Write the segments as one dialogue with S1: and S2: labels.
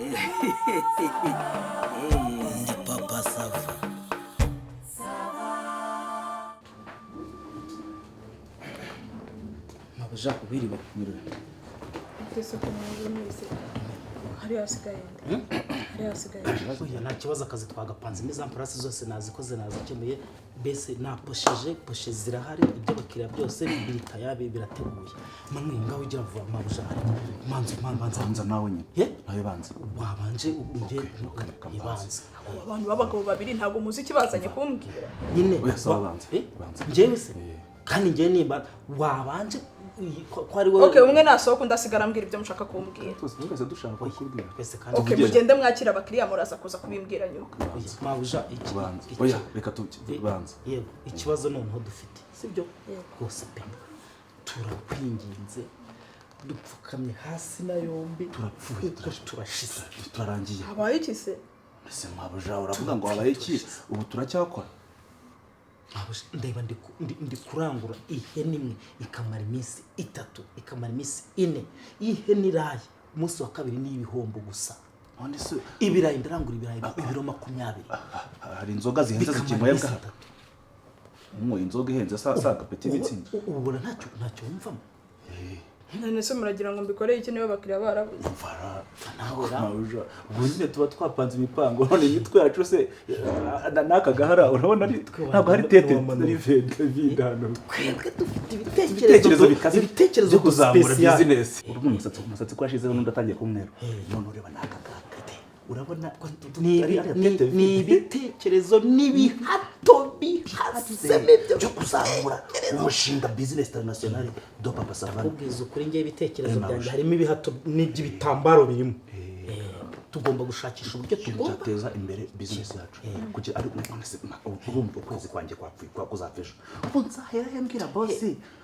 S1: Ndi Papa Sava.
S2: Mabuja, wiriwe.
S3: Twese ko mwaba mwese hari hasigaye nde? Hari hasigaye nde?
S2: Oya, nta kibazo, akazi twagapanze, mise en place zose nazikoze, nazikemuye, mbese naposheje poshe zirahari, ibyo abakiriya byose biri tayari, birateguye. Mamwe ngaho ugira vuba, mabuja, manzu manza.
S4: Banza nawe nyine.
S2: Ye?
S4: Nawe banza.
S2: Wabanje nge.
S4: Okay, okay,
S2: Ibanza.
S3: Abantu b'abagabo babiri ntabwo muzi ikibazanye kumbwira.
S2: Nyine.
S4: Oya, sawa, banza.
S2: Eh?
S4: Banza.
S2: Njyewe se?
S4: Eh.
S2: Kandi njyewe nimba wabanje ko ari wowe.
S3: Okay, umwe nasohoka undi asigara ambwira ibyo mushaka kumbwira.
S4: Twese dushaka kukubwira.
S2: Twese kandi.
S3: Okay, mugende mwakira abakiriya, muraza kuza kubimbwira nyuma.
S2: Oya, mabuja, iki
S4: Banza.
S2: iki-
S4: Oya, reka tu banza.
S2: Yego, ikibazo noneho dufite, sibyo?
S3: Yego.
S2: Rwose pe, turakwinginze, dupfukamye hasi na yombi.
S4: Turapfuye.
S2: Kuko turashize.
S4: Turarangiye.
S3: Habaye iki se?
S4: Ese mabuja, uravuga ngo habaye iki? Ubu turacyakora?
S2: Mabuja, ndeba ndi kurangura ihene imwe ikamara iminsi 3, ikamara iminsi 4. Ihene iraye umunsi wa kabiri ni ibihombo gusa.
S4: None se
S2: Ibirayi, ndarangura ibirayi ibiro 20.
S4: Hari inzoga zihenze
S2: Bikamara
S4: zikinywebwa?
S2: iminsi 3.
S4: Unywa inzoga ihenze sa agapeti mitsingi.
S2: Ubona ntacyo wumvamo.
S3: None se muragira ngo mbikoreye iki niba abakiriya barabuze?
S2: Nawe ra.
S4: Mabuja, ubu nyine tuba twapanze imipango, none imitwe yacu se n'aka gahara urabona ari ntabwo hari tete ari vide vide hano.
S2: Twebwe dufite
S4: ibitekerezo
S2: ibitekerezo
S4: bikaze
S2: ibitekerezo
S4: byo kuzamura
S2: special.
S4: Business. Urabona umusatsi ko washizeho n'undi atangiye kumweru, none ureba n'aka gahara, urabona ko ari tete
S2: Ni
S4: vide.
S2: ibitekerezo n'ibihato bihasemo ibyo
S4: Byo kuzamura umushinga business international do Papa Savana.
S2: Kubwiza ukuri, ngewe ibitekerezo
S4: Eh,
S2: byanjye
S4: mabuja.
S2: harimo ibihato n'iby'ibitambaro birimo. Tugomba gushakisha uburyo
S4: Ikintu
S2: tugomba
S4: cyateza imbere business yacu kugira ari none se urumva ukwezi kwanjye kwapfuye kwa kuzapfa ejo, ubu nzahera he mbwira boss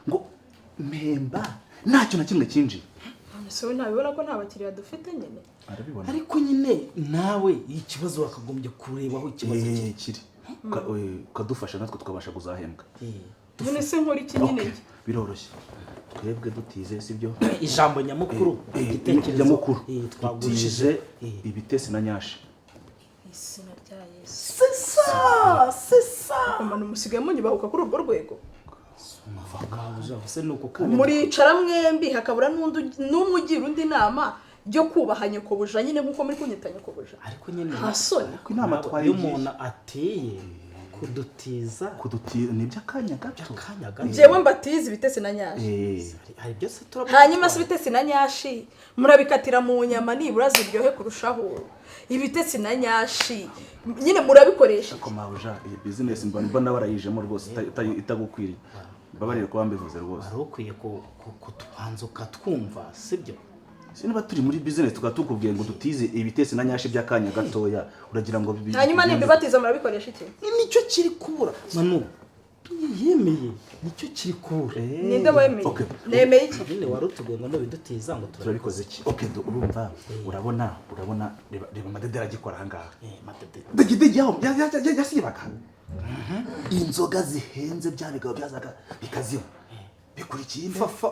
S4: ngo mpemba nta kintu na kimwe cyinjiye?
S3: None se we ntabibona ko nta bakiriya dufite nyine?
S4: Arabibona.
S2: Ariko nyine nawe ikibazo wakagombye kureba aho ikibazo kiri.
S4: Eh, kiri ukadufasha natwe tukabasha kuzahembwa.
S3: None se nkora iki nyine?
S4: Okay, biroroshye, twebwe dutize, sibyo?
S2: Ijambo nyamukuru, igitekerezo
S4: nyamukuru,
S2: twagushije.
S4: dutize ibitesi na nyashi.
S3: Izina rya Yesu!
S2: C'est ça, c'est ça.
S3: Umuntu musigaye munyibahuka kuri urwo rwego?
S2: Se ni uko kandi
S3: Muricara mwembi hakabura n'undi n'umwe ugira undi inama yo kubaha nyokobuja nyine nk'uko muri kunyita nyokobuja?
S2: Ariko nyine
S3: Nta soni?
S4: Ariko inama
S2: ntabwo- iyo
S4: twayigiye.
S2: umuntu ateye kudutiza
S4: Kudutira ni iby'akanya gato.
S2: By'akanya gato.
S3: Njyewe mbatize ibitesi na nyashi?
S2: Hari byose turabona.
S3: Hanyuma se ibitesi na nyashi murabikatira mu nyama nibura ziryohe kurushaho? Ibitesi na nyashi nyine murabikoresha?
S4: Ariko mabuja, iyi business mbona barayijemo rwose itagukwiriye, mbabarire kuba mbivuze rwose.
S2: Wari ukwiye kutubanza ukatwumva, sibyo?
S4: Si niba turi muri business tukaba tukubwiye ngo dutize ibitesi na nyashi by'akanya gatoya, uragira ngo
S3: Hanyuma nimbibatiza murabikoresha iki?
S2: Nicyo kiri kubura, Manu yemeye, nicyo kiri kubura.
S3: Ninde wemeye?
S4: Okay.
S3: Nemeye iki?
S2: Nyine wari utubwiye ngo nubidutiza ngo
S4: Turabikoze iki? Okay, urumva, urabona, reba amadederi agikora ahangaha.
S2: Madede.
S4: Degidegi yaho yasibaga inzoga zihenze, bya bigabo byazaga bikazinywa bikurikiye inde?
S2: Fafa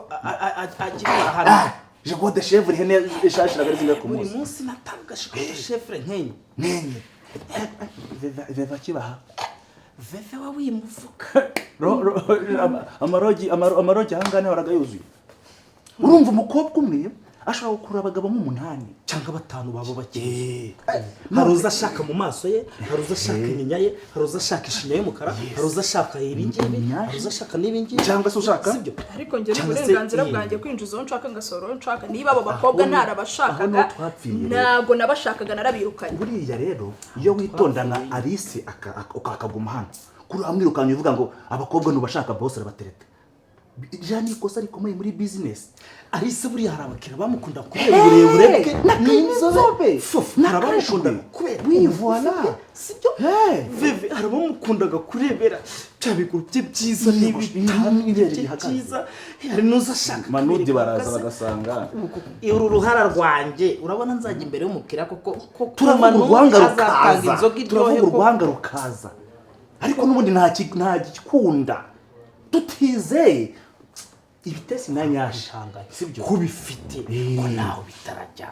S2: agikora hano.
S4: Jego de chèvre, ihene ishashiraga ari zingahe ku
S2: Buri
S4: munsi?
S2: munsi natanga chèvre nkenye.
S4: Nkenye veva kibaha.
S2: Veve we wimuvuga.
S4: Amarogi ahangaha niho horaga yuzuye. Urumva, umukobwa umwe ashobora gukurura abagabo nk'umunani
S2: cyangwa batanu babo bakeye. Hari uza ashaka mu maso ye, hari uza ashaka inyinya ye, hari uza ashaka ishinya y'umukara, hari uza ashaka ibi ngibi, hari uza ashaka n'ibi ngibi.
S4: Cyangwa se ushaka-
S2: Sibyo?
S3: Ariko njye ni
S2: Cyangwa se
S3: uburenganzira bwanjye kwinjiza uwo nshaka, ngasohora uwo nshaka. Niba abo bakobwa
S4: Aho
S3: ntarabashakaga,
S4: niho twapfiriye rero.
S3: ntabwo nabashakaga, narabirukanye.
S4: Buriya rero iyo witonda nka Alice akaguma hano kuri amwirukanye uvuga ngo abakobwa ntubashaka, boss arabatereta, iriya ni ikosa rikomeye muri business.
S2: Alice buriya hari abakiriya bamukunda kubera uburebure bwe
S4: n'inzobe.
S2: Fufu, hari abamukunda kubera
S4: Oui,
S2: ubugufi
S4: voilà.
S2: bwe, sibyo?
S4: Hey.
S2: Veve hari abamukundaga kurebera bya biguru bye byiza n'ibitambwe bye
S4: bihagaze.
S2: byiza. Hari n'uza ashaka
S4: Manudi
S2: akabiri
S4: baraza
S2: gahagaze.
S4: bagasanga
S2: Uru ruhara rwanjye, urabona nzajya imbere y'umukiriya koko ko
S4: Turavuga
S2: Manudi
S4: urwanga
S2: azatanga
S4: rukaza.
S2: inzoga iryohe
S4: Turavuga
S2: koko.
S4: urwanga rukaza, ariko n'ubundi nta gikunda tutizeye. Ibitesi na nyashi.
S2: Ihangane.
S4: Sibyo?
S2: Kubifite ko naho bitarajya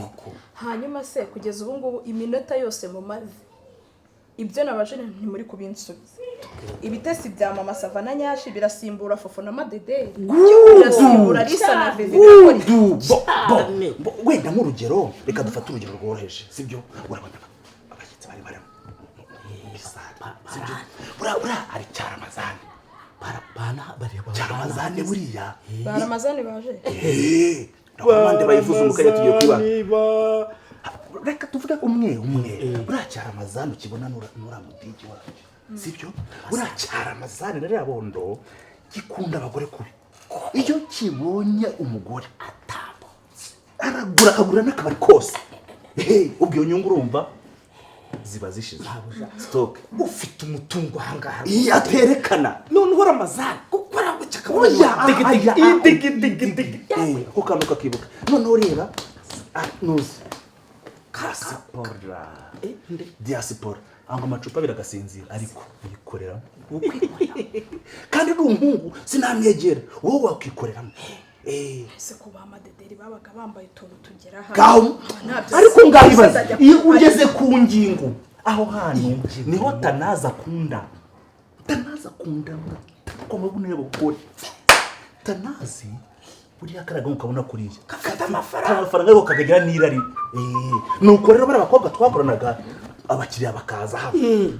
S2: koko.
S3: Hanyuma se kugeza ubu ngubu iminota yose mumaze, ibyo nabajene ntimuri kubinsubiza. Ibitesi bya Mama Sava na Nyashi birasimbura Fofo na Madederi, birasimbura Lisa na Veve, birakora iki?
S4: Du, bo, bo, bo, wenda nk'urugero, reka dufate urugero rworoheje, sibyo? Urabona abashyitsi bari barimo muri sale, sibyo? Buriya hari cyaramazani.
S2: Barabana bareba.
S4: Cyaramazani buriya.
S3: Ba Ramazani baje.
S4: Urabona abandi bayivuze mu kanya tugiye kwiba. Reka tuvuge umwe umwe. Buriya cyaramazani ukibona nura mudigi wacu, sibyo? Buriya cyaramazani na ririya bondo gikunda abagore kubi. Iyo kibonye umugore
S2: Atambutse,
S4: aragura, akagura n'akabari kose. Hey, ubwo iyo nyungu urumva ziba zishize stock.
S2: Ufite umutungo ahangaha.
S4: Iyo aterekana.
S2: None uhora amazani gukora gutya.
S4: Oya.
S2: Digi,
S4: aya,
S2: digi, digi, digi.
S4: Ako kantu kakibuka. Noneho reba, nuzi diaspora, diaspora anga amacupa abiri agasinzira, ariko yikoreramo kandi ni umuhungu, sinamwegera. Wowe wakwikoreramo.
S3: Ese ko ba Madederi babaga bambaye utuntu tugera hano?
S4: Ngaho.
S3: Ntabyo.
S4: Ariko ngaho ibaze,
S3: Nzajya
S4: iyo ugeze ku ngingo aho hantu niho Tanazi akunda. Tanazi akunda amabuno y'abagore. Tanazi buriya kariya ukabona kuriya
S2: Gafite amafaranga.
S4: Amafaranga, ariko kakagira n'irari. Nuko rero bariya bakobwa twakoranaga, abakiriya bakaza hano.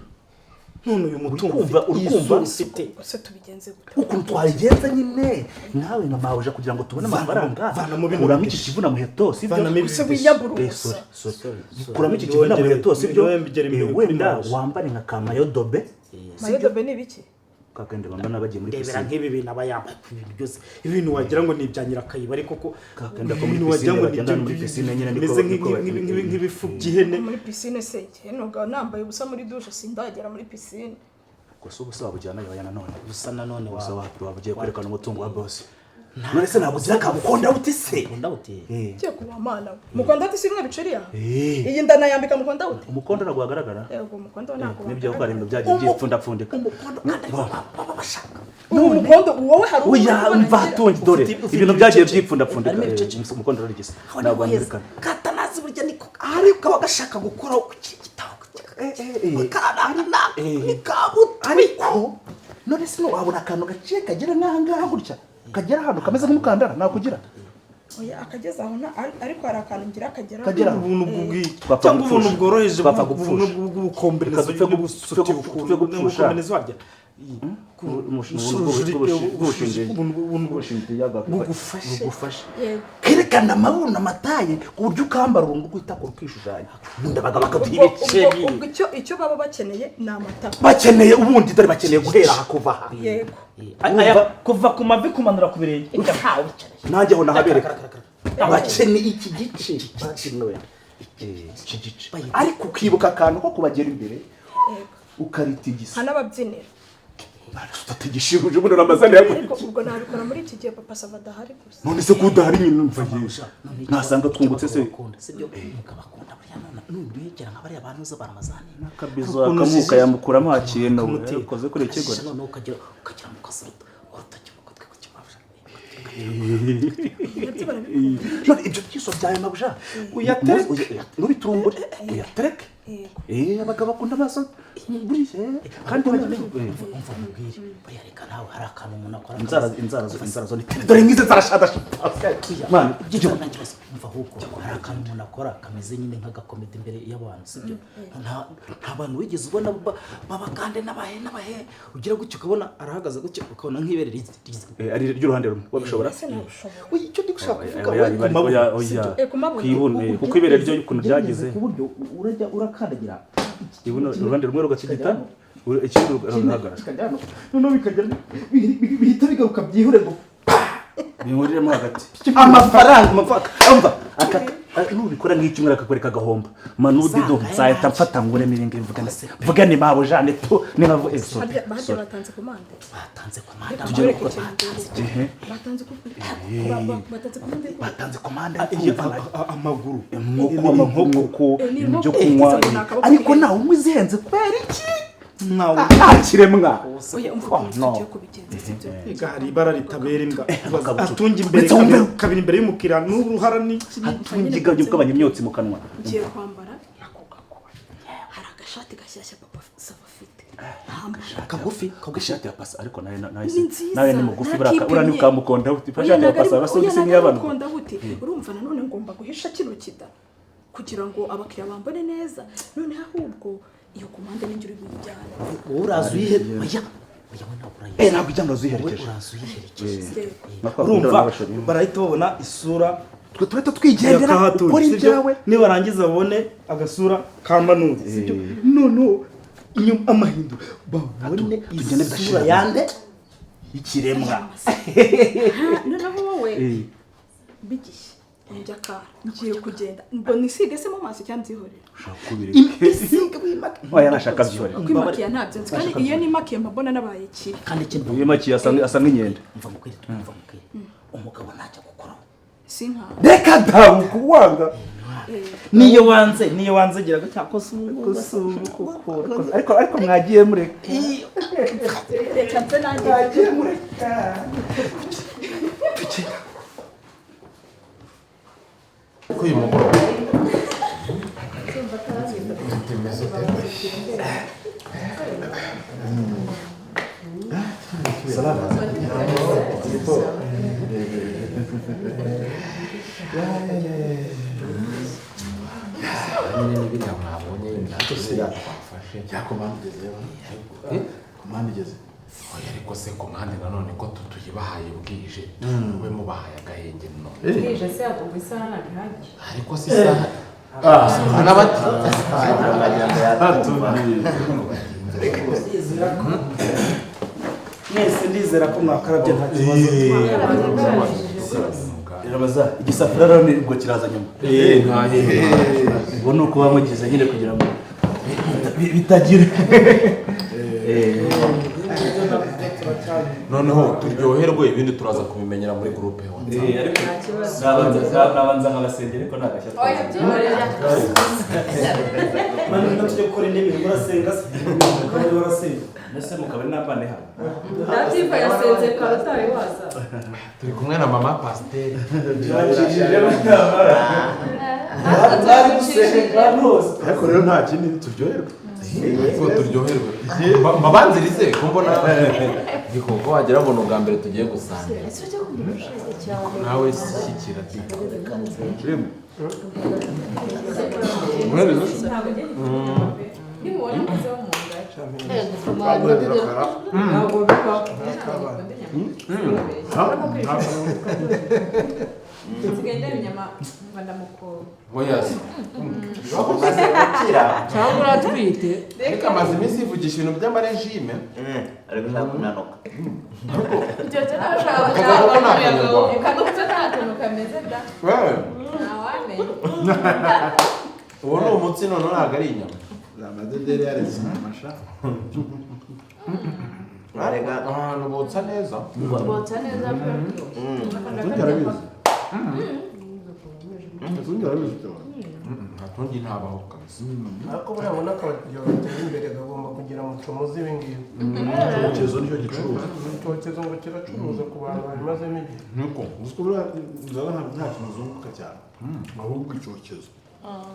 S2: None uyu mutungo
S4: Urikumva, urikumva?
S2: ufite.
S3: Ese tubigenze gute?
S4: Ukuntu twabigenza nyine nawe nka mabuja, kugira ngo tubone amafaranga,
S2: Vanamo bino
S4: kuramo iki
S2: bideshi.
S4: kivuna muheto, sibyo?
S2: Vanamo ibi
S3: Ese
S2: bideshi.
S3: wiyambura
S4: Sorry,
S3: ubusa?
S4: sorry. Kuramo iki kivuna muheto, sibyo?
S2: Wongere imbere kuri
S4: Wenda
S2: mabuja.
S4: wambare nka kamayodobe.
S3: Mayodobe ni ibiki?
S4: Kakende bambana bagiye muri
S2: Rebera
S4: pisine.
S2: nk'ibi bintu aba yambaye, ibintu byose, ibintu wagira ngo ni ibya nyirakayiba, ariko ko
S4: Kakenda ko muri
S2: ibintu wagira
S4: pisine
S2: ngo ni
S4: bagenda
S2: ibyo
S4: muri pisine nyine niko
S2: bimeze
S4: niko
S2: nk'ibifu by'ihene.
S3: Muri pisine se? Igihe noga nambaye ubusa muri dushe, sindagera muri pisine.
S4: Gusa ubu se wabujyana yoya nanone?
S2: Ubusa nanone.
S4: Gusa
S2: Wawe
S4: wapi, waba ugiye kwerekana umutungo wa boss. None se ntabwo ugira kamukonda uti se?
S2: Ukunda ute?
S3: Ugiye kuba mana we, mukonda uti si bimwe biciriye aha?
S4: Eh.
S3: Iyi ndanayambika mukonda uti.
S4: Umukondo ntabwo wagaragara.
S3: Yego, umukondo ntabwo
S4: Nibyo, ko hari ibintu
S3: wagaragara.
S4: byagiye byipfundapfundika.
S2: Umukondo kandi ariko baba bashaka.
S3: Ubu mukondo wowe hari uwo
S4: Oya.
S3: uri kubona
S4: Mva
S3: ngira?
S4: tungi dore
S2: Ufite
S4: ibintu byagiye
S2: ibicece.
S4: byipfundapfundika.
S2: Harimo ibicece.
S4: Umukondo urarigisa,
S2: Aho
S4: ntabwo
S2: niho heza.
S4: wanyirukana.
S2: Katanazi burya niko ariko kaba gashaka gukora ku gitabo ni kabuto.
S4: Ariko none se wabona akantu gaciye kagera nk'aha ngaha gutya, kagera ahantu kameze nk'umukandara nakugira?
S3: Oya, akageze aho ariko hari akantu ngira akagera.
S4: Kagera aho.
S2: Ubuntu bw'ubwi
S4: Twapfa
S2: cyangwa ubuntu
S4: gupfusha.
S2: bworoheje.
S4: Twapfa
S2: ubuntu
S4: gupfusha.
S2: bw'ubukomberezo.
S4: Reka dupfe gupfusha.
S2: Ubukomberezo warya bugufashe.
S4: Bugufashe.
S3: Yego.
S4: Kerekana amabuno, amataye, ku buryo ukambara urungu rwita ku rukishushanya, ubundi abagabo bakaduha
S3: Ubwo
S4: ibiceri.
S3: ubwo icyo baba bakeneye ni amatako.
S4: Bakeneye ubundi, dore bakeneye guhera aha, kuva aha.
S3: Yego.
S2: Kuva ku mavi kumanura ku birenge ntawe ubikeneye.
S4: Nanjye aho nahabereka, bakeneye iki gice, bakenewe iki gice, ariko ukibuka akantu ko kubagera imbere
S3: Yego.
S4: ukaritigisa.
S3: Nkanababyinira.
S4: Utatigishije ubundi uramazana yawe.
S3: Ariko ubwo nabikora muri iki gihe Papa Sava adahari gusa.
S4: None se ko udahari nyine, umva yewe, nasanga twungutse se?
S2: Sibyo, mukabakunda buriya. None nubegera nka bariya bantu uza baramazani.
S4: Akabizo akamuka yamukuramo hakintu yakoze kuri iki kigo.
S2: Noneho ukagera mu kazi urutoki mu gutwi kukimabuja.
S3: Nabyo barabikunda.
S4: None ibyo byiso byawe mabuja,
S2: Uyatereke.
S4: Nubiturumbure, uyatereke.
S3: Yego.
S4: Abagabo bakunda amaso buriya kandi
S2: Umva mubwire, buriya reka nawe hari akantu umuntu akora.
S4: Inzara zo ni dore ngize zarashadasha mwana.
S2: Ibyo nta kibazo. Umva, ahubwo hari akantu umuntu akora kameze nyine nk'agakomedi imbere y'abantu, sibyo? Nta bantu wigeze ubona babakande n'abahe n'abahe, ugira gutya ukabona arahagaze gutya, ukabona nk'ibere
S4: Ari ry'uruhande rumwe, wabishobora?
S3: Ese nabishobora?
S2: Oya, icyo ndi gushaka kuvuga
S4: Oya,
S2: wowe ku mabuno,
S4: oya, oya.
S2: sibyo?
S3: Ku mabuno.
S4: Kwibune, kuko ibere ryo ukuntu ryagize.
S5: Ku buryo urajya urakandagira
S4: Ibuno uruhande rumwe rugatigita, ikindi rugahagarara.
S5: Kikajya hano, noneho bikajya bihita bigaruka byihure ngo
S4: Bihuriremo hagati amafaranga, amafaranga, umva aka nubikora nk'icyumweru akakwereka agahomba manudido. Nzahita mfata ngure miringa, mvugane mvugane mabo jane tu niba sorry.
S3: Harya batanze komande?
S2: Batanze komanda.
S3: Tubereke ikintu. Batanze batanze komande.
S4: Batanze komande.
S2: Amaguru.
S4: Inkoko, inkoko,
S3: Ni
S4: ibintu byo
S3: inkoko.
S4: kunywa.
S3: Ni akaboko
S4: Ariko
S3: k'ihene.
S4: nawe unywa izihenze kubera iki?
S2: Ntawe.
S4: Nta kiremwa.
S3: Oya, umva ukuntu
S4: No.
S3: tugiye kubigenza, sibyo?
S2: Ega hari ibara ritabera imbwa.
S4: Bakabutura.
S2: Atunga imbere
S4: Ndetse wumve.
S2: kabiri imbere y'umukiriya n'uruhara n'iki.
S4: Hatunga ugabanya imyotsi mu kanwa.
S3: Ngiye kwambara ako gakoye, hari agashati gashyashya Papa Sava afite.
S2: Kagufi.
S4: Ishati ya pasa, ariko nawe nawe
S3: Ni nziza.
S4: nawe ni mugufi,
S3: Ntakipimye.
S4: buriya ni ukamukonda buti
S3: Oya,
S4: ishati ya
S3: ntabwo
S4: pasa
S3: oya,
S4: basa
S3: ntabwo
S4: ni iy'abantu.
S3: ari mukonda buti. Urumva nanone ngomba guhisha kino kida kugira ngo abakiriya bambone neza. Noneho ahubwo iyo komande ninjye uri buyijyane.
S2: Wowe uraza uyihe? Oya, oya, we ntabwo urayizi.
S4: Eh, ntabwo ijyana
S2: Wowe
S4: uziherekeje.
S2: uraza uyiherekeje.
S3: Yego.
S2: Urumva barahita babona isura
S4: Twe turahita twigendera,
S2: ya
S4: ukora
S2: sibyo?
S4: ibyawe.
S2: Nibarangiza babone agasura ka Manuri, sibyo? Noneho inyuma amahindu babone
S4: Tugende
S2: isura
S4: bidashira.
S2: yande?
S4: Ikiremwa.
S3: Noneho wowe bigishye njya kara, ngiye kugenda ngo nisige se mu maso cyangwa nzihorere?
S4: Oya, nashaka byihorera.
S3: Kwimakiya ntabyo nzi, kandi iyo nimakiye mbona nabaye ikibi.
S2: Kandi ikindi,
S4: Iyo makiye asa nk'inkende.
S2: Mva mubwire, mva mubwire, umugabo ntajya gukoraho.
S3: Si nka
S4: Reka dawe kuwanga.
S2: Niyo wanze gira cyakoze ubu.
S4: Ariko mwagiye mureka.
S3: Reka nze nanjye.
S4: Mwagiye mureka.
S6: Ko uyu mugoroba bimeze ute?
S4: Salama.
S6: Nyine ni biriya mwabonye, biriya twafashe.
S7: Ya komande igeze?
S6: Eh?
S7: Komande igeze?
S6: Oya, ariko se komande nanone ko tuyibahaye bwije, mube mubahaye agahenge no
S8: Bwije se, ubwo isaha ntabwo ihagije.
S6: Ariko se isaha n'abati
S7: Atubwiye.
S2: Mwese ndizera ko mwakarabye, nta kibazo.
S4: Irabaza igisafuriya rero ni ubwo kiraza nyuma.
S6: Eh, nta
S4: Ubwo ni ukuba mugize nyine kugira ngo bitagira.
S6: Noneho turyoherwe, ibindi turaza kubimenyera muri groupe ya WhatsApp.
S4: Ariko
S8: Nta kibazo.
S4: nabanza nkabasengera, ariko nta gashya.
S8: Oya, byihorere.
S2: Mani, no tujye gukora indi mirimo, urasenga se? Ukaba warasenga?
S4: Mbese mukaba n'abana hano.
S8: Datifa yasenze kare utari waza.
S6: Turi kumwe na mama pasiteri.
S4: Mwari gusenga rwose.
S7: Ariko rero nta kindi, turyoherwe.
S6: Ariko turyoherwe. Mbabanzirize ko mbona ko wagira ngo ni ubwa mbere tugiye gusangira.
S8: Ese ujya kumva ushaje cyane?
S6: Nawe shyikira di.
S7: Kirimo.
S8: Ntabwo ugenda nimubona muzeho mu nda.
S7: Ntabwo
S8: Ntabwo bibaho. Nsigaye ndeba inyama nkumva ndamukoba.
S6: Oya se.
S9: Umaze gukira.
S8: Cyangwa uratwite.
S6: Ariko amaze iminsi yivugisha ibintu by'amarejime.
S9: Ari gushaka kunanuka.
S8: Ibyo byo ntabwo
S6: Kagabo ko ni akanyarwanda.
S8: Reka nubwo nta kantu kameze da.
S6: Wewe,
S8: Ntawamenya.
S6: uwo ni umutsi noneho, ntabwo ari inyama.
S7: Amadederi yareze amasha.
S9: Arega.
S6: Ahantu botsa neza.
S8: Botsa neza pe.
S7: Utundi arabizi. Utundi arabizi cyane.
S6: Nta tundi ntabaho kabisa.
S10: Ariko buriya ubona ko kugira ngo utere imbere kagomba kugira umuco ibi ngibi.
S7: Icyokezo nicyo gicuruza.
S10: Icyokezo ngo kiracuruza ku bantu babimazemo igihe.
S6: Niko.
S7: Uzi ko buriya inzoga nta kintu zunguka cyane, ahubwo icyokezo.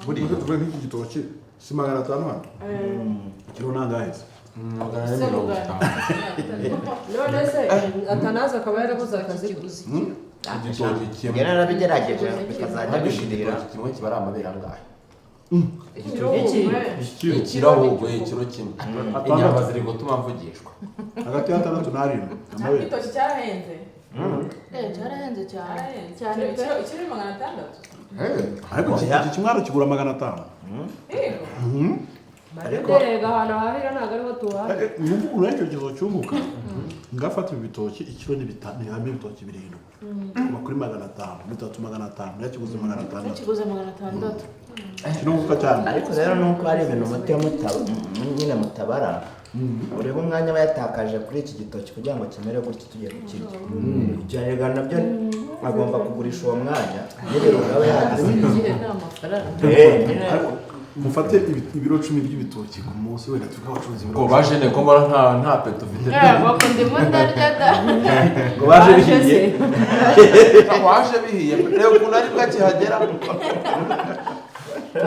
S6: Buriya.
S7: Buriya tuvuge nk'iki gitoki si 500 hano, kiro nangahe se?
S6: 450.
S8: None se Atanazi akaba yarabuze akazi?
S6: Igitoki kimwe.
S9: Yari yarabigerageje bikazajya
S6: Ntabwo
S9: bishirira.
S6: igitoki kimwe kiba ari amabere angahe?
S8: Iki?
S6: Ikiro ahubwo, ikiro kimwe. Inyama ziri gutuma mvugishwa.
S7: Hagati y'atandatu n'arindwi amabere.
S8: Igitoki cyarahenze.
S11: Cyarahenze cyane.
S8: Cyarahenze.
S11: Cyane pe.
S8: Ikiro ni 600.
S7: Ariko iki kimwe hano kigura 500.
S8: Yego.
S9: Ariko
S8: Erega ahantu hahira ntabwo ariho tuhahira.
S7: Numva ukuntu icyokezo cyunguka. Ngafata ibi bitoki, ikiro ni bitanu, ni hamwe ibitoki birindwi, kuva kuri 500, bitatu 500, yakiguze 600.
S11: Kiguze 600.
S7: Kirunguka cyane.
S9: Ariko rero nuko hari ibintu umutima nyine mutabara, ureba umwanya aba yatakaje kuri iki gitoki kugira ngo kimere gutya tugiye kukirya. Ibyo rero nabyo agomba kugurisha uwo mwanya n'ibirungo aba yagize.
S11: Igihe ni amafaranga.
S9: Eh, nyine.
S7: Mufate ibiro 10 by'ibitoki ku munsi, wenda tuvuge abacuruzi
S6: Ngo baje ko mbona nta peto ufite.
S11: Yego, ndimo ndarya da.
S7: Ngo baje bihiye.
S6: Waje bihiye. Reba ukuntu ari bwakihagera.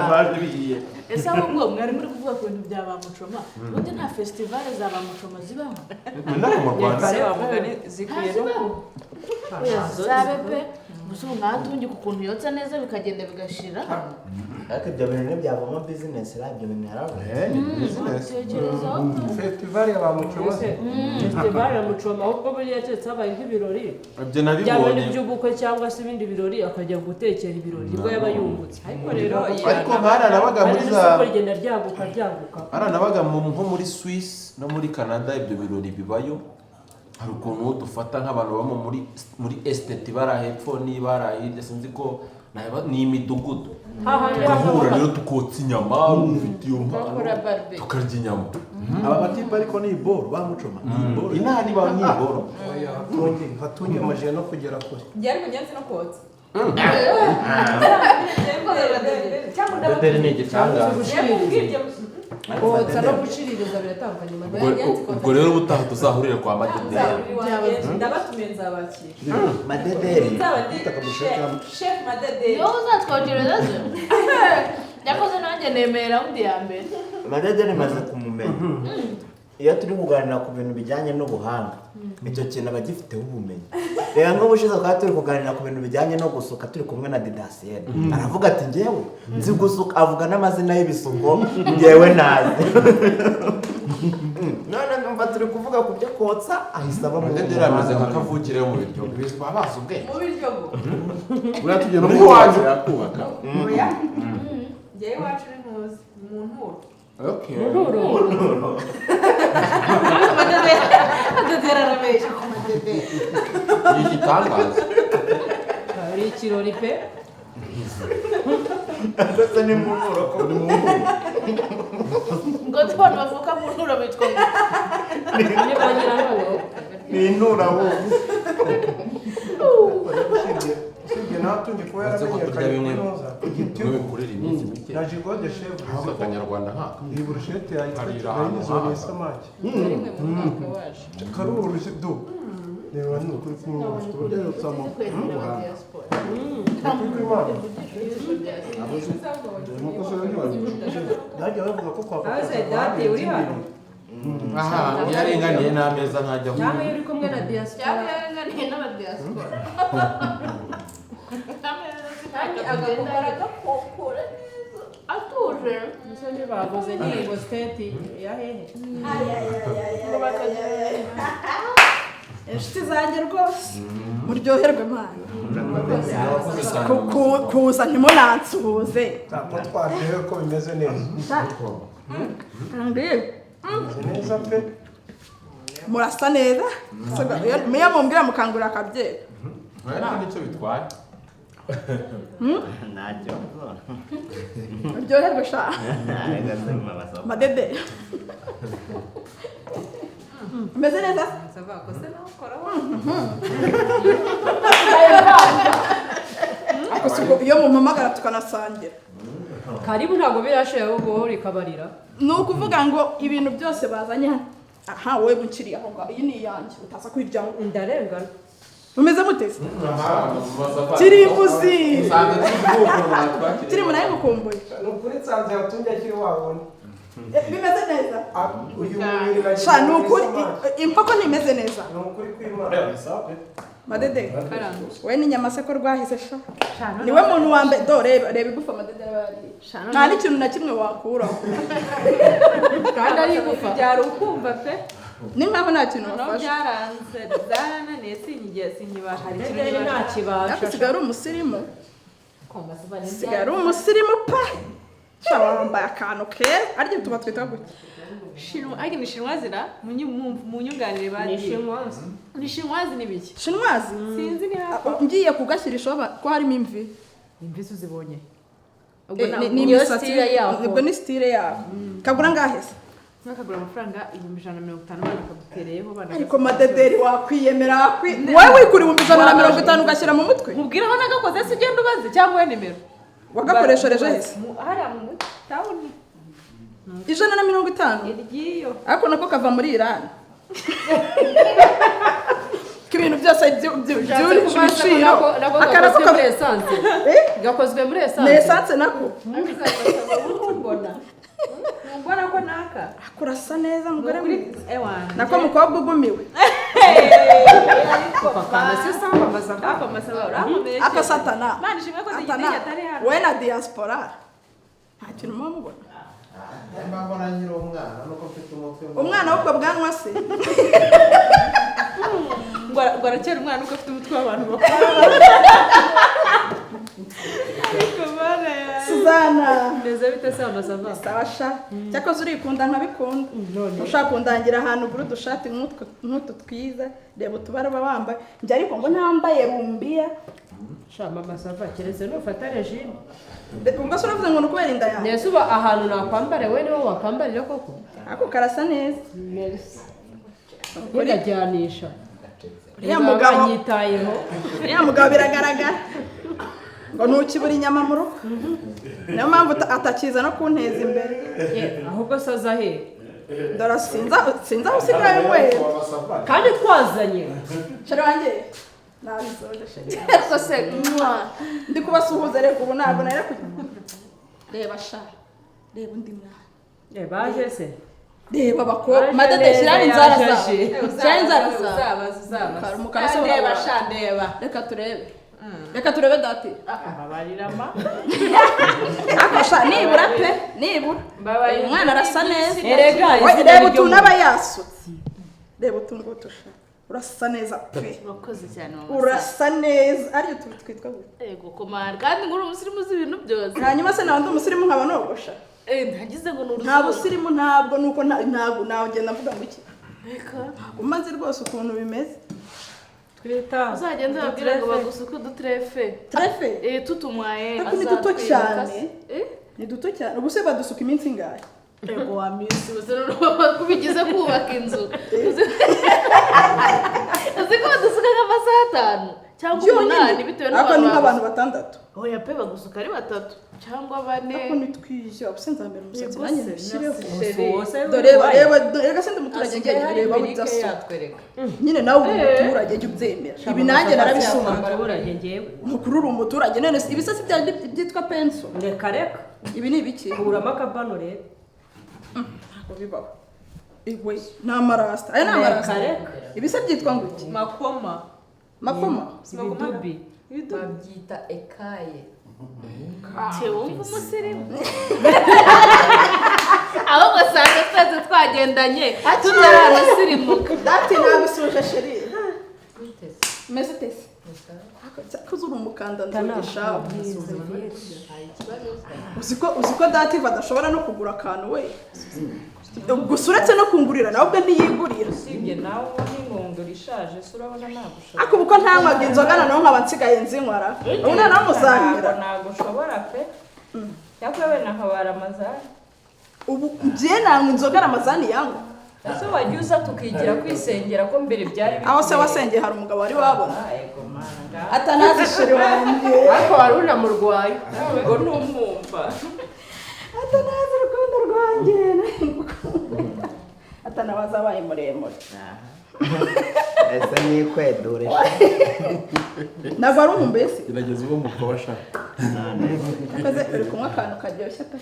S7: Baje bihiye.
S11: Ese ahubwo mwari muri kuvuga ku bintu bya ba Mucoma, ubundi nta festival za ba Mucoma zibaho?
S6: Inaha mu Rwanda.
S11: Zikwiye no zabe pe. Gusa ubu mwatungi ku kuntu yotsa neza bikagenda bigashira.
S9: Ariko ibyo bintu ntibyavamo business, ra ibyo bintu yaravuze.
S6: Ni business.
S10: Festival ya ba Mucoma.
S12: Festival ya Mucoma ahubwo buriya keretse habaye nk'ibirori.
S6: Ibyo
S12: Byaba ari
S6: nabibonye.
S12: iby'ubukwe cyangwa se ibindi birori akajya gutekera ibirori nibwo yaba yungutse. Ariko rero
S6: Ariko nk'ahari muri za
S12: isoko rigenda ryaguka ryaguka.
S6: Aranabaga nko muri Swiss no muri Canada ibyo birori bibayo. Hari ukuntu dufata nk'abantu baba muri estate bari hepfo niba ari hirya sinzi ko ni imidugudu. Tugahura rero tukotsa inyama ufite iyo mpano tukarya inyama.
S7: Aba batipa ariko ni iboro ba Mucoma.
S6: Inaha ni ba mwiboro.
S10: Hatunge amajije no kugera kure.
S8: Byari mugenzi no kotsa.
S6: Madederi ni igitangaza.
S8: Kotsa no gushiririza biratandukanye.
S6: Ubwo rero ubutaha tuzahurire kwa Madederi.
S8: Ndabatumiye nzabakira.
S9: Madederi.
S8: Nzaba ndi chef Madederi.
S11: Niwowe uzatwogereza se? Yakoze nanjye nemera undi ya mbere.
S9: Madederi maze kumumenya. Iyo turi kuganira ku bintu bijyanye n'ubuhanga, icyo kintu aba agifiteho ubumenyi. Reba nk'ubushize twari turi kuganira ku bintu bijyanye no gusuka turi kumwe na Didasiyene. Aravuga ati njyewe nzi gusuka, avuga n'amazina y'ibisuko njyewe nazi. None numva turi kuvuga ku byo kotsa ahise aba mu
S6: Madederi ameze nka kavukire mu biryo. Bizwa bazi ubwenge.
S8: Mu biryo go.
S7: Buriya tugiye no
S6: Muri iwacu.
S7: Yakubaka.
S8: Oya. Njyewe iwacu ni ntuzi, mu nturo.
S6: Okay.
S8: Mu nturo. Madederi arabeshya ku Madederi.
S6: Ni igitangaza.
S12: Hari ikirori pe.
S9: Ndetse ni mu nturo ko
S7: ni mu nturo.
S11: Ngo abantu bavuka mu nturo bitwa ngo
S12: ni ba nyiranturo.
S9: Ni inturabo.
S10: Usibye natunge kuba yaramenyekanye kunoza ku gitigu na jigo de chevre.
S6: Ntabwo akanyarwanda nkaka.
S10: Iyi burushete yayitwa yayizoneye isamaki. Karoroshye do. Reba ni ukuri kumwe ufite uburyo yotsamo. Bajya bavuga ko kwa papa
S12: Dati uri hano.
S6: Aha, iyo arenganiye n'ameza ntajya aho.
S12: Cyangwa iyo uri kumwe na diaspora.
S11: Cyangwa iyo arenganiye n'abadiaspora.
S8: Kandi agakora agakokora neza
S11: atuje.
S12: Ese ntibaguze nyine ngo state ya hehe?
S3: Inshuti zanjye rwose muryoherwe mwana. Kuza ntimunansuhuze.
S10: Ntabwo twaryohewe ko bimeze neza. Bimeze neza pe.
S3: Murasa neza. Iyo mumbwira mukangurira akabyeri.
S6: Ariko nicyo bitwaye.
S9: Ntacyo.
S3: Uryoherwe sha. Madede. Umeze neza? Iyo mumpamagara tukanasangira.
S12: Karibu ntabwo birashira ahubwo wowe urikabarira.
S3: Ni ukuvuga ngo ibintu byose bazanye hano. Aha wowe bunkiri aho ngaho iyi ni iyanjye utaza kuyiryaho.
S12: Ndarengana.
S3: Mumeze mute se? Kirimbuzi. Kiri nawe ngukumbuye.
S10: Ni ukuri nsanze yatunge akiri wabona.
S3: Bimeze neza.
S10: Uyu mubiri
S3: Sha ni ukuri impako ntimeze neza.
S10: Ni ukuri kw'Imana.
S3: Madede. We ni nyama se ko rwahize sha. Niwe muntu wa mbere do reba reba igufa Madede yari. Nta n'ikintu na kimwe wakuraho.
S12: Kandi ari igufa.
S8: Byari ukumva pe.
S3: Ni nkaho nta kintu wafashe.
S8: Byaranze byarananiye sinyigiye sinyibasha hari ikintu
S12: Madederi nta kibasha.
S3: Usigaye ari umusirimu. Usigaye ari umusirimu pe. Sha wambaye akantu keza ariko tuba twita gutya.
S8: Shinwa ariko ni shinwazi ra munyunganire bandi.
S12: Ni shinwazi.
S8: Ni shinwazi ni biki?
S3: Shinwazi?
S8: Sinzi ni hafi.
S3: Ngiye kugashirishaho ko harimo imvi.
S8: Imvi uzibonye.
S3: Ni imisatsi ubwo ni style yaho. Kagura ngahe se?
S8: Nkakagura amafaranga 150 bana kagutereyeho bana.
S3: Ariko Madederi wakwiyemera wowe wikura 150 ugashyira mu mutwe.
S8: Mubwira aho nagakoze se ugenda ubaze cyangwa we nimero.
S3: Wagakoreshereje hese?
S8: Hariya mu tawuni.
S3: 150?
S8: Iryiyo.
S3: Ariko nako kava muri Iran. Ibintu byose byurije ibiciro.
S12: Aka nako muri essence. Gakozwe muri essence.
S3: Ni essence nako.
S8: Mbona. Mbona ko naka.
S3: Kurasa neza mugore mwiza. Nako mukobwa ugumiwe. Ako satana. We na diaspora. Nta kintu muba mubona.
S10: Mbona nyiri umwana nuko mfite umutwe.
S3: Umwana w'ubwo bwanwa se.
S8: Ngo arakera umwana nuko afite umutwe w'abantu bakuru.
S3: Suzana.
S12: Meze bite se amasava?
S3: Sawa sha. Cyakoze urikunda nkabikunda. Ushaka kundangira ahantu ugura udushati nk'utu twiza, reba utubara bambaye. Njye ariko ngo ntambaye rumbiya.
S12: Sha mama sava keretse nufata regime.
S3: Ubwo se uravuze ngo nukubera inda yawe?
S12: Nese uba ahantu nakwambare we niho wakwambarira koko?
S3: Ako karasa neza.
S12: Merci. Urajyanisha.
S3: Uriya mugabo
S12: nyitayeho.
S3: Uriya mugabo biragaragara. Ngo ntukibura inyama mu rugo. Niyo mpamvu atakiza no kunteza imbere.
S12: Ahubwo se aza he?
S3: Dore sinza aho usigaye unywera.
S12: Kandi twazanye.
S3: Sheri wanjye nabisoje sheri. Rwose ndi kubasuhuza reka ubu ntabwo nari kujya. Reba sha. Reba undi mwana.
S12: Baje se?
S3: Reba abakobwa. Madede shyira inzara zawe. Shyira inzara zawe. Umukara se
S8: ndeba sha ndeba.
S3: Reka turebe. Reka turebe dati.
S8: Babarirama.
S3: Akasha nibura pe nibura. Umwana arasa neza.
S12: Erega
S3: reba utuntu aba yasutse. Reba utuntu ngutusha. Urasa neza pe.
S11: Urakoze cyane mama.
S3: Urasa neza. Ari utuntu twitwa gute?
S11: Yego komara kandi nguri umusirimu uzi ibintu byose.
S3: Hanyuma se nawe ndi umusirimu nkaba nogosha.
S11: Ntagize ngo ni
S3: Nta busirimu ntabwo nuko ntabwo nawe ugenda mvuga ngo iki.
S11: Reka.
S3: Umaze rwose ukuntu bimeze.
S12: Twita.
S11: Uzagenda babwira ngo bagusuke udutrefe.
S3: Trefe?
S11: Tutumwaye.
S3: Ariko ni duto cyane. Ni duto cyane. Ubu se badusuka iminsi ingahe?
S11: Ego wa minsi uzi kubigize kubaka inzu. Uzi ko badusuka nk'amasaha 5 cyangwa 8 bitewe
S3: n'abantu. Ariko ni nk'abantu 6.
S11: Oya pe bagusuka ari 3 cyangwa 4.
S3: Ariko ni twiza ubuse nzambere umusatsi nanjye nshyireho. Dore reba rega sindi umuturage ngiye reba udasuka. Nyine nawe uri umuturage jya ubyemera. Ibi nanjye narabisoma.
S12: Umuturage ngewe.
S3: Mukuru uri umuturage none ibisasi byitwa penso.
S12: Reka reka.
S3: Ibi ni ibiki?
S12: Kuramo akabano rero.
S3: Ntabwo bibaho. Iwe ni amarasta. Aya ni amarasta. Ibise byitwa ngo iki?
S8: Makoma.
S3: Makoma?
S12: Ibidubi.
S8: Babyita ekaye.
S11: Wumva umusirimu. Ahubwo usanga twese twagendanye tutaranasirimuka.
S3: Dati nagusuje sheri. Meze ute se? Cyakoze uri umukanda nzugisha. Uzi ko dati badashobora no kugura akantu we. Gusa uretse no kungurira nawe ubwe ntiyigurira.
S8: Usibye nawe n'ingongoro ishaje se urabona nagushobora.
S3: Ariko ubu ko ntanywaga inzoga noneho nkaba nsigaye nzinywara. Ubu noneho muzanywera.
S8: Ntabwo ushobora pe. Cyakora wenda nkabara amazani.
S3: Ubu njye nanywa inzoga Ramazani yanywa.
S8: Ese wajya uza tukigira kwisengera ko mbere byari
S3: Aho se wasengeye hari umugabo wari wabona. Atanazi sheri wanjye.
S12: Ariko wari unamurwaye.
S8: Ngo numwumva.
S3: Atanazi urukundo rwanjye. Atanabaza abaye muremure.
S9: Ese nikwedure.
S3: Ntabwo ari umumbese.
S6: Gerageza ube umukobwa shaka.
S3: Akoze uri kunywa akantu karyoshye pe.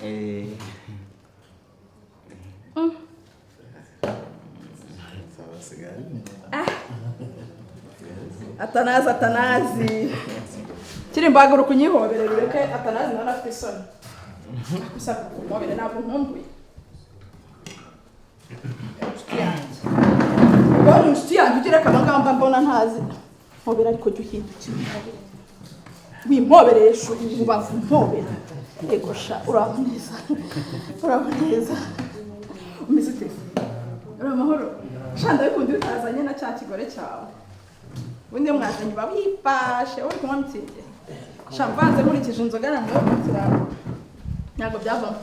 S3: Atanazi atanazi. Kiri mbagura kunyihobere rureke atanazi nawe afite isoni. Gusa kumubere ntabwo nkumbuye. Inshuti yanjye. Ubwo inshuti yanjye ugira akabangamba mbona ntazi. Mpobera ariko jya uhindukira. Wimpoberesha urubavu mpobera. Ego sha uraho neza. Uraho neza. Umeze ute? Uri amahoro? Sha ndabikunda iyo utazanye na cya kigore cyawe. Ubundi iyo mwazanye uba wifashe uri kunywa mitsingi. Sha mvanze nkurikije inzoga nanyweye ntabwo byavamo.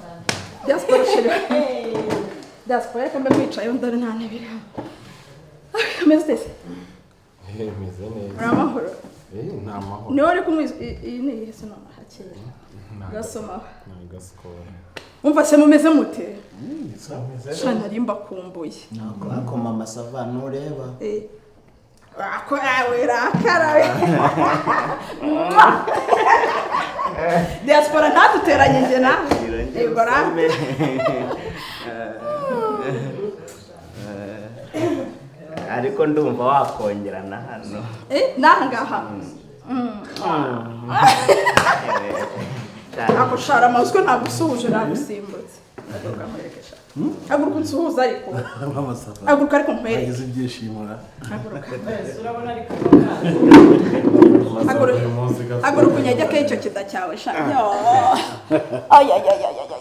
S3: Diaspora sheri. Diaspora reka mbe nkwicayeho ndore nta ntebe iri hano. Umeze ute se?
S6: Meze neza.
S3: Uri amahoro?
S6: Ni amahoro.
S3: Niwe uri kunywa iyi ni iyihe se none hakera? Gasoma.
S13: Ni agasikoro.
S3: Umva se mumeze mute? Sha nari mbakumbuye.
S9: Ako mama sava ntureba.
S3: Ako awe rakara. Diaspora ntaduteranye njye nawe. Yego ra.
S9: Ariko ndumva wakongera na hano.
S3: Naha ngaha. Ako shara amazwi ntagusuhuje nagusimbutse. Haguruka nkwereke sha. Haguruka unsuhuze ariko.
S7: Mama Sava.
S3: Haguruka ariko nkwereke.
S7: Nagize ibyishimo ra.
S3: Haguruka. Haguruka. Haguruka unyegeke icyo kida cyawe sha. Ay ay ay ay ay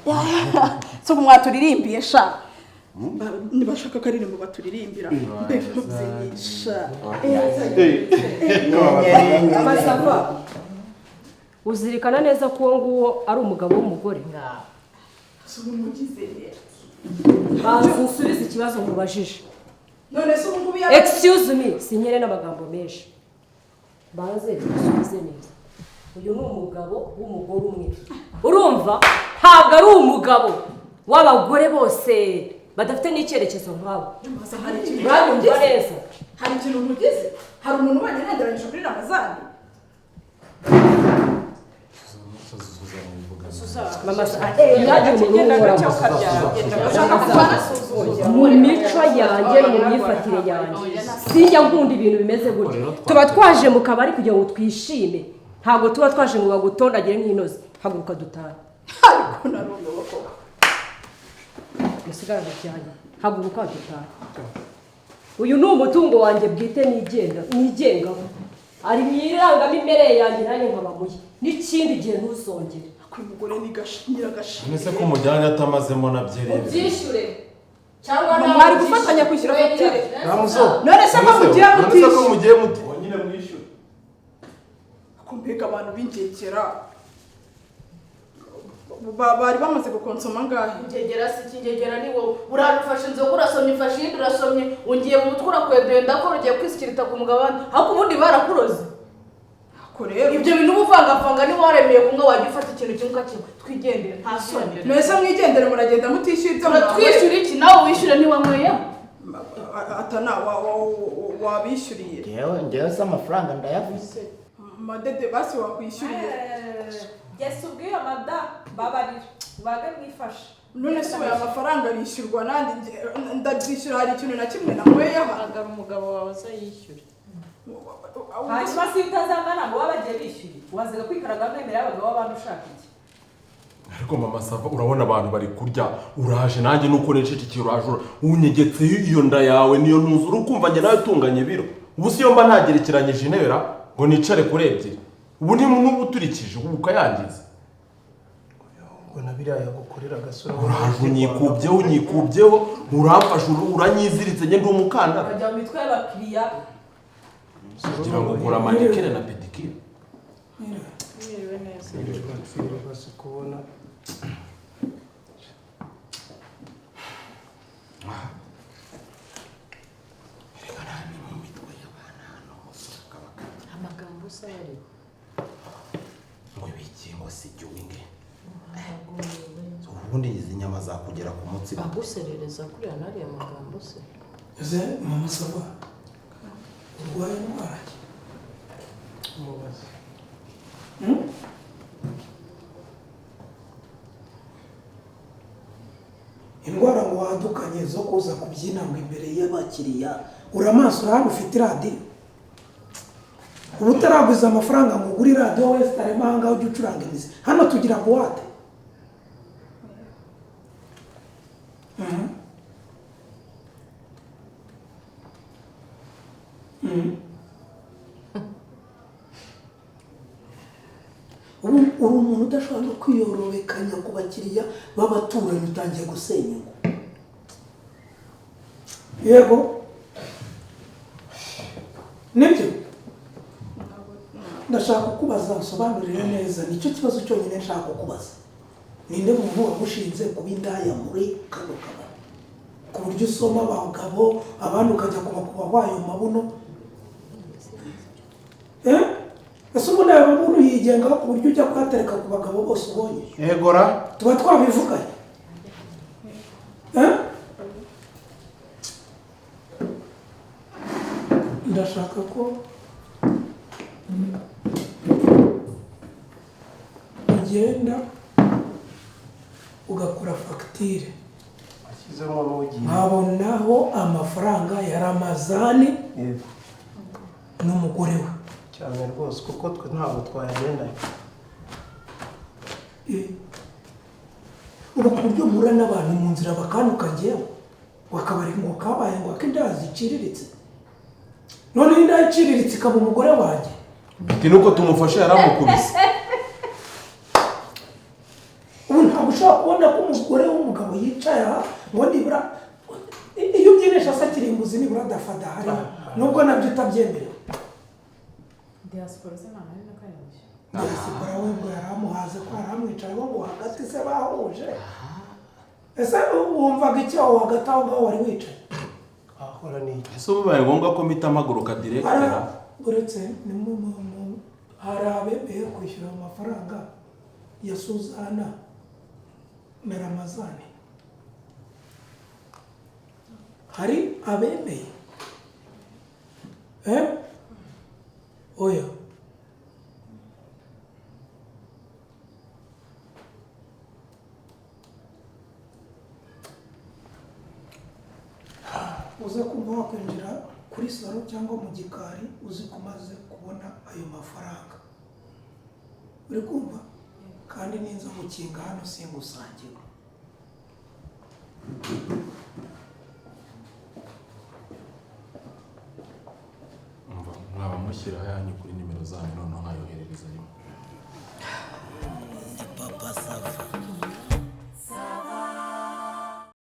S3: ay. So mwaturirimbiye sha. Nibashaka akaririmbo baturirimbira. Mbebyinisha.
S12: Masava, uzirikana neza ko uwo nguwo ari umugabo w'umugore. Banza unsubize ikibazo nkubajije.
S3: None se ubu ngubu
S12: Excuse me, sinyere n'amagambo menshi. Banze usubize neza. Uyu ni umugabo w'umugore umwe. Urumva ntabwo ari umugabo w'abagore bose badafite n'icyerekezo nk'abo. Uranyumva neza?
S3: Hari ikintu nkugize? Hari umuntu ubanye nenderanyije kuri Ramazani?
S12: Mama mu mico yanjye mu myifatire yanjye sinjya nkunda ibintu bimeze gutya. Tuba twaje mu kabari kugira ngo twishime, ntabwo tuba twaje ngo bagutondagire nk'inoze. Haguruka dutahe.
S3: Ariko narumiwe koko.
S12: Musigarane byanyu. Haguruka dutahe. Uyu ni umutungo wanjye bwite nigengaho. Ari mu irangamimerere yanjye nanjye nkaba muye. N'ikindi gihe ntuzongere.
S3: Uyu mugore ni nyiragashi.
S6: Nese ko umujyanye atamazemo na byeri.
S12: Ubyishyure cyangwa
S3: nawe mwari gufatanya kwishyura fagitire. None se ko mugiye
S6: mutishyura? None se ko mugiye muti?
S7: Nyine mwishyure.
S3: Ko mbega abantu b'ingegera bari bamaze gukonsoma angahe?
S11: Ingegera si ikingegera ni wowe. Urarufashe inzoga urasomye, ufashe iyindi urasomye, ungiye mu mutwe urakweduye ndakora ugiye kwisikirita ku mugabane. Ariko ubundi barakuroze. Ibyo bintu uba uvangavanga niba waremeye kumwe wajya ufata ikintu kimwe ukakinywa. Twigendere nta soni.
S3: Mwese mwigendere muragenda mutishyuye ibyo mwanyweye.
S11: Turatwishyura iki? Nawe wishyure ntiwanyweyeho.
S3: Atana wabishyuriye.
S9: Njyewe se amafaranga ndayavuze.
S3: Madede basi wakwishyuriye.
S8: Yesu ubwiyo mada babarira ubage mwifashe.
S3: None se ubu amafaranga arishyurwa nandi ndabyishyura hari ikintu na kimwe nanyweyeho.
S14: Hamagara umugabo wawe aze yishyure.
S8: Hanyuma si utazamara ngo bagiye bishyuye wazaga kwikaraga mwemera y'abagabo b'abantu ushaka iki?
S6: Ariko mama Sava urabona abantu bari kurya uraje nanjye nuko nececekeye uraje unyegetse iyo nda yawe niyo ntuzura ukumva njye nawe tunganye ibiro. Ubu si yo mba ntagerekeranyije intebera ngo nicare kuri ebyiri. Ubu ni n'ubu uturikije ubu ukayangiza.
S10: Ngo na biriya yagukorera agasura
S6: uraje unyikubyeho unyikubyeho uramfashe uranyiziritse njye ndi umukandara.
S8: Ukajya mu mitwe y'abakiriya
S6: kugira ngo ukora manikire na pedicure.
S14: Mwiriwe neza.
S10: Kubona
S14: amagambo usa yariho.
S6: Ngo ibiki ngo si jyuwinge. Ubundi izi nyama zakugera ku munsi.
S14: Aguserereza kuriya nariya magambo se.
S15: Ese mama Sava urwaye indwara ki?
S10: Umubaze.
S15: Indwara ngo wadukanye zo kuza kubyina ngo imbere y'abakiriya uramaso hano ufite iradiyo uba utaraguza amafaranga ngo ugure iradiyo wese utarema aha ngaha ujye ucuranga imizi hano tugira buwate. Ubu uri umuntu udashobora no kwiyorobekanya ku bakiriya b'abaturanyi utangiye gusenya ingo. Yego nibyo ndashaka kukubaza nsobanurire neza nicyo kibazo cyonyine nshaka kukubaza. Ninde muntu wagushinze kuba indaya muri kano kabari ku buryo usoma abagabo abandi ukajya kubakuba wayo mabuno? Ese ubu nawe umuntu yigengaho ku buryo ujya kuhatereka ku bagabo bose ubonye?
S10: Yegora.
S15: Tuba twabivuganye. Ndashaka ko ugenda ugakora fagitire, nkabonaho amafaranga ya Ramazani n'umugore we.
S10: Cyane rwose, kuko twe ntabwo twayagendanye.
S15: Ubu ku buryo mpura n'abantu mu nzira bakantuka ngewe, bakabari ngo kabaye ngo ak'inda ziciriritse. None inda iciriritse ikaba umugore wanjye.
S6: Biti nuko tumufashe yaramukubise.
S15: Ubu ntabwo ushobora kubona ko umugore w'umugabo yicaye aha ngo nibura iyo ubyinisha se kirimbuzi nibura adafada hariho, nubwo nabyo utabyemerewe.
S8: Diaspora se nta nari nakayoboye.
S15: Diaspora we ngo yaramuhaze ko yaramwicayeho ngo hagati se bahuje. Ese wumvaga icyo aho hagati aho ngaho wari wicaye?
S10: Ahora ni iki?
S6: Ese bibaye ngombwa ko mpita mpaguruka directeur?
S15: Uretse ni hari abemeye kwishyura amafaranga ya Suzana na Ramazani. Hari abemeye? Oya. Uze kumva wakwinjira kuri salo cyangwa mu gikari uzi ko umaze kubona ayo mafaranga. Uri kumva? Kandi ninza gukinga hano singusangira.
S6: Mwaba mushyira yanyu kuri nimero zanyu noneho nkayoherereza rimwe.